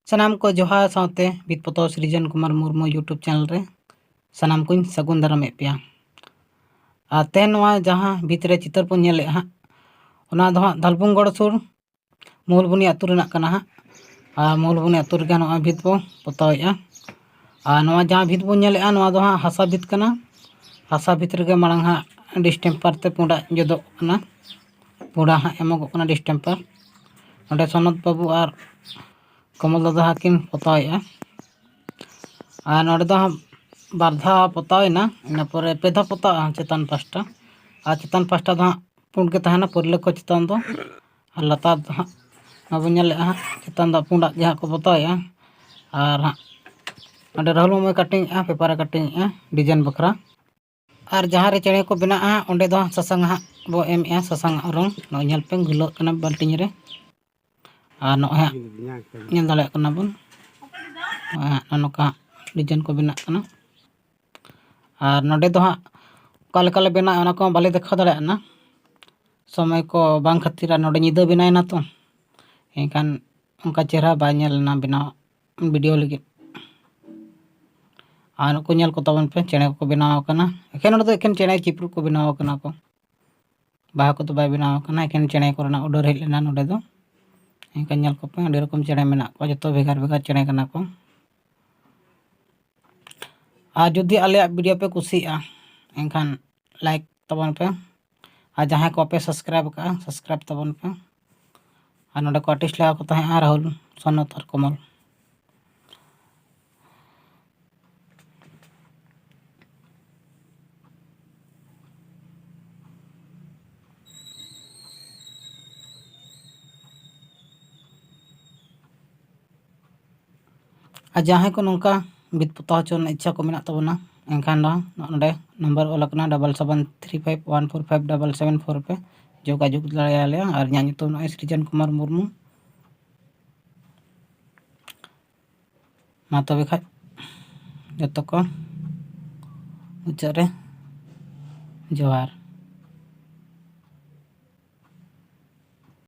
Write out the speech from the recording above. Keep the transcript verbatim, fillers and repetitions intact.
ᱥᱟᱱᱟᱢ ᱠᱚ ᱡᱚᱦᱟᱨ ᱥᱟᱶᱛᱮ ᱵᱷᱤᱛ ᱯᱚᱛᱟᱣ ᱥᱨᱤᱡᱚᱱ ᱠᱩᱢᱟᱨ ᱢᱩᱨᱢᱩ YouTube channel ᱨᱮ ᱥᱟᱱᱟᱢ ᱠᱚᱧ ᱥᱟᱹᱜᱩᱱ ᱫᱟᱨᱟᱢᱮᱫ ᱯᱮᱭᱟ᱾ ᱟᱨ ᱛᱮᱦᱮᱧ ᱱᱚᱣᱟ ᱡᱟᱦᱟᱸ ᱵᱷᱤᱛ ᱨᱮ ᱪᱤᱛᱟᱹᱨ ᱵᱚᱱ ᱧᱮᱞᱮᱫᱼᱟ ᱦᱟᱸᱜ, ᱚᱱᱟ ᱫᱚ ᱦᱟᱸᱜ ᱫᱷᱟᱞᱵᱷᱩᱝᱜᱚᱲ ᱥᱩᱨ ᱢᱩᱦᱩᱞᱵᱩᱱᱤ ᱟᱹᱛᱩ ᱨᱮᱱᱟᱜ ᱠᱟᱱᱟ ᱦᱟᱸᱜ᱾ ᱟᱨ ᱢᱩᱦᱩᱞᱵᱩᱱᱤ ᱟᱹᱛᱩ ᱨᱮᱜᱮ ᱱᱚᱜᱼᱚᱭ ᱵᱷᱤᱛ ᱵᱚ ᱯᱚᱛᱟᱣᱮᱫᱼᱟ᱾ ᱟᱨ ᱱᱚᱣᱟ ᱡᱟᱦᱟᱸ ᱵᱷᱤᱛ ᱵᱚᱱ ᱧᱮᱞᱮᱫᱼᱟ, ᱱᱚᱣᱟ ᱫᱚ ᱦᱟᱸᱜ ᱦᱟᱥᱟ ᱵᱷᱤᱛ ᱠᱟᱱᱟ᱾ ᱦᱟᱥᱟ ᱵᱷᱤᱛ ᱨᱮᱜᱮ ᱢᱟᱲᱟᱝ ᱦᱟᱸᱜ ᱰᱤᱥᱴᱮᱢᱯᱟᱨ ᱛᱮ ᱯᱩᱸᱰᱟᱜ ᱡᱚᱫᱚᱜ ᱠᱟᱱᱟ, ᱯᱩᱸᱰᱟ ᱦᱟᱸᱜ ᱮᱢᱚᱜᱚᱜ ᱠᱟᱱᱟ ᱰᱤᱥᱴᱮᱢᱯᱟᱨ᱾ ᱱᱚᱸᱰᱮ ᱥᱚᱱᱚᱛ ᱵᱟᱹᱵᱩ ᱟᱨ ᱠᱚᱢᱚᱞ ᱫᱟᱫᱟ ᱠᱤᱱ ᱯᱚᱛᱟᱣᱮᱫᱼᱟ᱾ ᱟᱨ ᱱᱚᱸᱰᱮ ᱫᱚ ᱦᱟᱸᱜ ᱵᱟᱨ ᱫᱷᱟᱣ ᱯᱚᱛᱟᱣ ᱮᱱᱟ, ᱤᱱᱟᱹ ᱯᱚᱨᱮ ᱯᱮ ᱫᱷᱟᱣ ᱯᱚᱛᱟᱣᱼᱟ ᱪᱮᱛᱟᱱ ᱯᱟᱥᱴᱟ᱾ ᱟᱨ ᱪᱮᱛᱟᱱ ᱯᱟᱥᱴᱟ ᱫᱚ ᱦᱟᱸᱜ ᱯᱩᱸᱰ ᱜᱮ ᱛᱟᱦᱮᱱᱟ ᱯᱟᱹᱨᱞᱟᱹ ᱠᱚ ᱪᱮᱛᱟᱱ ᱫᱚ᱾ ᱟᱨ ᱞᱟᱛᱟᱨ ᱫᱚ ᱦᱟᱸᱜ ᱢᱟᱵᱚᱱ ᱧᱮᱞᱮᱫᱼᱟ ᱦᱟᱸᱜ, ᱪᱮᱛᱟᱱ ᱫᱚ ᱯᱩᱸᱰᱟᱜ ᱜᱮ ᱦᱟᱸᱜ ᱠᱚ ᱯᱚᱛᱟᱣᱮᱫᱼᱟ᱾ ᱟᱨ ᱦᱟᱸᱜ ᱱᱚᱸᱰᱮ ᱨᱟᱦᱩᱞ ᱢᱟᱢᱟᱭ ᱠᱟᱴᱤᱝ ᱮᱫᱼᱟ, ᱯᱮᱯᱟᱨᱮ ᱠᱟᱴᱤᱝ ᱮᱫᱼᱟ ᱰᱤᱡᱟᱭᱤᱱ ᱵᱟᱠᱷᱨᱟ᱾ ᱟᱨ ᱡᱟᱦᱟᱸ ᱨᱮ ᱪᱮᱬᱮ ᱠᱚ ᱵᱮᱱᱟᱜᱼᱟ, ᱚᱸᱰᱮ ᱫᱚ ᱥᱟᱥᱟᱝ ᱦᱟᱸᱜ ᱵᱚ ᱮᱢᱮᱜᱼᱟ, ᱥᱟᱥᱟᱝ ᱟᱜ ᱨᱚᱝ᱾ ᱱᱚᱜᱼᱚᱭ ᱧᱮᱞ ᱯᱮ, ᱜᱩᱞᱟᱹᱜ ᱠᱟᱱᱟ ᱵᱟᱹᱞᱴᱤᱱ ᱨᱮ᱾ ᱟᱨ ᱱᱚᱜᱼᱚᱭ ᱦᱟᱸᱜ ᱧᱮᱞ ᱫᱟᱲᱮᱭᱟᱜ ᱠᱟᱱᱟ ᱵᱚᱱ, ᱱᱚᱜᱼᱚᱭ ᱦᱟᱸᱜ ᱱᱚᱜᱼᱚ ᱱᱚᱝᱠᱟ ᱰᱤᱡᱟᱭᱤᱱ ᱠᱚ ᱵᱮᱱᱟᱜ ᱠᱟᱱᱟ᱾ ᱟᱨ ᱱᱚᱸᱰᱮ ᱫᱚ ᱦᱟᱸᱜ ᱚᱠᱟ ᱞᱮᱠᱟ ᱞᱮ ᱵᱮᱱᱟᱣᱟ, ᱚᱱᱟ ᱠᱚ ᱵᱟᱞᱮ ᱫᱮᱠᱷᱟᱣ ᱫᱟᱲᱮᱭᱟᱜ ᱠᱟᱱᱟ, ᱥᱚᱢᱚᱭ ᱠᱚ ᱵᱟᱝ ᱠᱷᱟᱹᱛᱤᱨ᱾ ᱟᱨ ᱱᱚᱸᱰᱮ ᱧᱤᱫᱟᱹ ᱵᱮᱱᱟᱣᱮᱱᱟ ᱛᱚ, ᱮᱱᱠᱷᱟᱱ ᱚᱱᱠᱟ ᱪᱮᱦᱨᱟ ᱵᱟᱭ ᱧᱮᱞ ᱞᱮᱱᱟ ᱵᱮᱱᱟᱣ ᱵᱷᱤᱰᱤᱭᱳ ᱞᱟᱹᱜᱤᱫ᱾ ᱟᱨ ᱱᱩᱠᱩ ᱧᱮᱞ ᱠᱚ ᱛᱟᱵᱚᱱ ᱯᱮ, ᱪᱮᱬᱮ ᱠᱚᱠᱚ ᱵᱮᱱᱟᱣ ᱟᱠᱟᱱᱟ᱾ ᱮᱠᱷᱮᱱ ᱱᱚᱸᱰᱮ ᱫᱚ ᱮᱠᱷᱮᱱ ᱪᱮᱬᱮ ᱪᱤᱯᱨᱩᱫ ᱠᱚ ᱵᱮᱱᱟᱣ ᱟᱠᱟᱱᱟ ᱠᱚ, ᱵᱟᱦᱟ ᱠᱚᱫᱚ ᱵᱟᱭ ᱵᱮᱱᱟᱣ ᱟᱠᱟᱱᱟ, ᱮᱠᱷᱮᱱ ᱪᱮᱬᱮ ᱠᱚᱨᱮᱱᱟᱜ ᱚᱰᱟᱨ ᱦᱮᱡ ᱞᱮᱱᱟ ᱱᱚᱸᱰᱮ ᱫᱚ᱾ ᱮᱱᱠᱷᱟᱱ ᱧᱮᱞ ᱠᱚᱯᱮ, ᱟᱹᱰᱤ ᱨᱚᱠᱚᱢ ᱪᱮᱬᱮ ᱢᱮᱱᱟᱜ ᱠᱚᱣᱟ, ᱡᱚᱛᱚ ᱵᱷᱮᱜᱟᱨ ᱵᱷᱮᱜᱟᱨ ᱪᱮᱬᱮ ᱠᱟᱱᱟ ᱠᱚ᱾ ᱟᱨ ᱡᱩᱫᱤ ᱟᱞᱮᱭᱟᱜ ᱵᱷᱤᱰᱤᱭᱳ ᱯᱮ ᱠᱩᱥᱤᱭᱟᱜᱼᱟ, ᱮᱱᱠᱷᱟᱱ ᱞᱟᱭᱤᱠ ᱛᱟᱵᱚᱱ ᱯᱮ᱾ ᱟᱨ ᱡᱟᱦᱟᱸᱭ ᱠᱚ ᱵᱟᱯᱮ ᱥᱟᱵᱥᱠᱨᱟᱭᱤᱵ ᱟᱠᱟᱫᱼᱟ, ᱥᱟᱵᱥᱠᱨᱟᱭᱤᱵ ᱛᱟᱵᱚᱱ ᱯᱮ᱾ ᱟᱨ ᱱᱚᱸᱰᱮ ᱠᱚ ᱟᱨᱴᱤᱥᱴ ᱞᱮᱠᱟ ᱠᱚ ᱛᱟᱦᱮᱸᱜᱼᱟ ᱨᱟᱦᱩᱞ, ᱥᱚᱱᱚᱛ ᱟᱨ ᱠᱚᱢᱚᱞ᱾ ᱟᱨ ᱡᱟᱦᱟᱸᱭ ᱠᱚ ᱱᱚᱝᱠᱟ ᱵᱷᱤᱛ ᱯᱚᱛᱟᱣ ᱦᱚᱪᱚ ᱨᱮᱱᱟᱜ ᱤᱪᱪᱷᱟ ᱠᱚ ᱢᱮᱱᱟᱜ ᱛᱟᱵᱚᱱᱟ, ᱮᱱᱠᱷᱟᱱ ᱫᱚ ᱱᱚᱜᱼᱚ ᱱᱚᱰᱮ ᱱᱟᱢᱵᱟᱨ ᱚᱞ ᱟᱠᱟᱱᱟ, double seven three five one four five double seven four ᱯᱮ ᱡᱳᱜᱟᱡᱳᱜᱽ ᱫᱟᱲᱮᱭᱟᱞᱮᱭᱟ᱾ ᱟᱨ ᱤᱧᱟᱹᱜ ᱧᱩᱛᱩᱢ ᱱᱚᱜᱼᱚᱭ ᱥᱨᱤᱡᱚᱱ ᱠᱩᱢᱟᱨ ᱢᱩᱨᱢᱩ᱾ ᱢᱟ ᱛᱚᱵᱮ ᱠᱷᱟᱡ ᱡᱚᱛᱚ ᱠᱚ ᱢᱩᱪᱟᱹᱫ ᱨᱮ ᱡᱚᱦᱟᱨ᱾